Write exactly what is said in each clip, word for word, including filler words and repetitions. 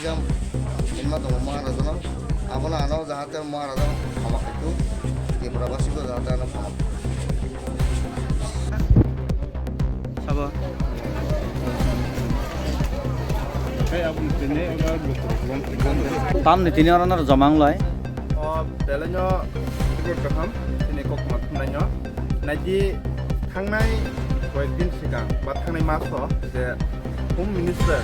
Jam hinma tongo Maharajano, abono ano jahate Maharaja khama khaithu, Tripura basibo jahate ano khama khaithu. Sabo. Tamni tini oro no joma wng lai. O belai no tibur kaham, tini kok ma thumnai no. Naidi thangnai koyek din sikang ba thangnai maso je Home Minister,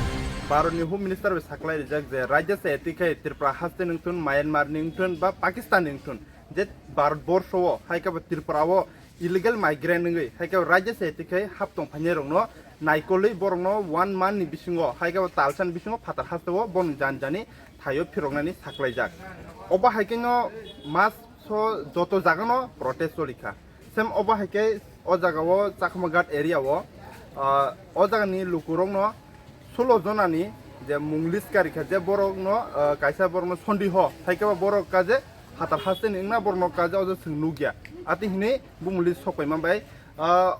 Bharatni Home Minister bai saklai rijak je raida se twi khai Tripura haste ni wngthun, Myanmar ni wngthun ba Pakistan ni wngthun, je Bharat borsho o hai khe bo Tripura o illegal migrant wngwi hai khe bo raida se twi khai hap tong phainai rokno naikolwi borokno one month ni bisingo hai khe bo talsa ni bisingo phatar haste o boni jan jani thaio phiroknani saklaijak. Obo hai khe no mas so joto jagano protest choli kha. Sem obo hai khe o jaga o Chakma Ghat area o, ah, o jagani lukurokno sulo jonani je mung list kari kha, je borokno, ah, kaisa borokno sondiho hai khe bo borok ka je hatar haste ni wngna borokno ka je o je chwng nukya. Ati hini bumung list sok paima bai, ah,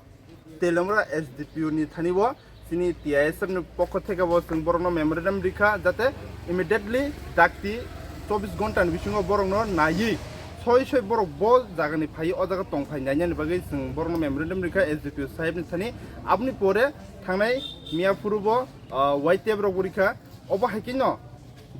Telamra S D P O ni thani bo chini T I S F ni pokho theke bo chwng borokno memorandum rikha, jate immediately dakti chobbish ghonta ni bisingo borokno naiwi soi soi borok bo jagani phaiwi o jaga tong phai nainani bagwi chwng borokno memorandum rikha S D P O sahib ni thani. Aboni pore thangnai miya phuru bo, ah, Y T F rok bo rikha. Obo hai khe no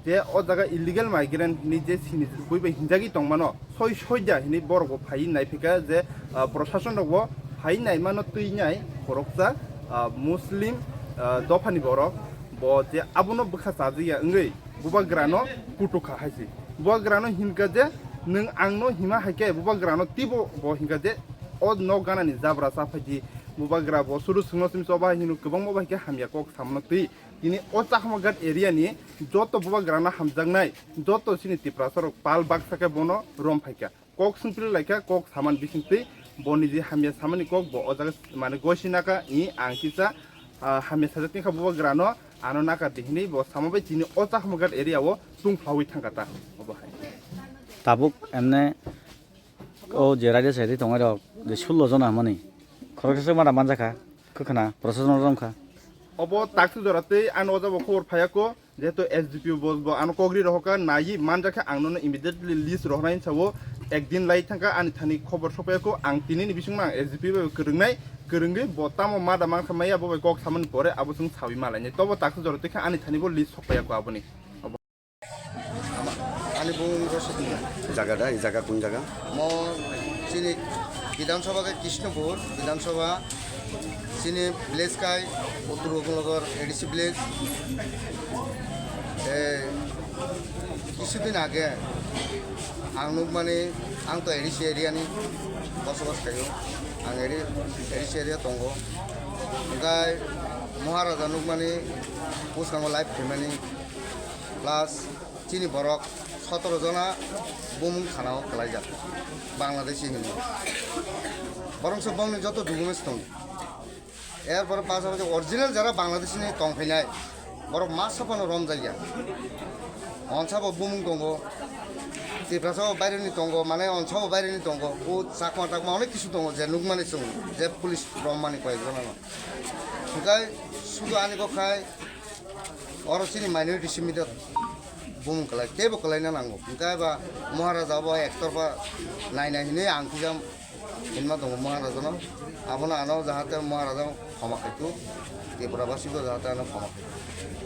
je o jaga illegal migrant hinwi je sini bui bai hinjagwi tongmano, soi soida hinwi borok bo phaiwi naiphika je, ah, prosason rok bo phaiwi naimano twi nai khoroksa, ah, Muslim, ah, dophani borok bo je abono bwkha chajak ya wngwi bubagrano kutukha hai se. Bubagrano hinkha je nwng angno hima hai khe bubagrano twibo bo hinkha je o nok ganani jabra cha phai di. Bubagra bo suru swngno simi choba hai hino kwbangma bai khe hamya kok samano twi. Tini o Chakma Ghat area ni joto bubagrano hamjaknai, joto chini Tiprasa rok pal baksa khe bono rom phaikha. Kok swngpili laikha, kok saman bisingtwi boni je hamya samani kok bo o jaga mane goisi naka i ang kisa, ah, hamya sajak tingkha bubagrano ano naka di hinwi bo sama bai tini o Chakma Ghat area o tungphlawi thangkha ta obo hai. Tabuk emne O je raida se ri tongnai rok je sullo jona hwnmani khoroksa se mada manjakha, kwkhwna prosason rok wngkha. Obo taksu jora tei ano o jaga khobor phaiya kho, jehetu S D P O bo, bo ano kok ri rohorkha, naiwi manjakha ang nono immediately list rohornai hinsa o ekdin lai thangkha ani thani khobor sopaiya kho, ang tini ni bisingma ang S D P O bai kwrwngnai, kwrwngwi bo tamo mada mankha maya bo bai kok samani pore abo chwng sawi malainai, tobo taksu jora tei khe ani thani bo list sopaiya kho aboni. Ani bung Rosok Mung. Jaga da, i jaga kun jaga? Mo chini Bidhan Sabha ke Krishnapur, Bidhan Sabha chini village kai Uttor Gopalnagar A D C village. Eh, kisudin age ang nukmani, ang to A D C area ni bosobas khaio, ang A D C area tongo. Hingkai Maharaja nukmani bwskango live khaimani. Plus chini borok sotoro jona bumung thanao kwlaijak Bangladeshi hinwi. Borok se bongni joto documents tongo. Erpore pasapasi original jara Bangladeshi ni tongphainai borok masa phano romjakya. Onsa bo bumung tongo, Tiprasa bo baireni tongo, mane onsa bo baireni tongo, o Chakma Takma onek kisu tongo je nukmani chwng je police rommani koyek jonano. Hwnkhe sudu ani kok khai Oro chini minority simi de bumung kwlai, teibo kwlaina nango. Hwnkhe ba Maharaja bo ektorpha naina hinwi ang kisa hinma tongo Maharajano. Abono ano jahate Maharaja khoma khaithu, Tripura basibo jahate ano khoma khaithu.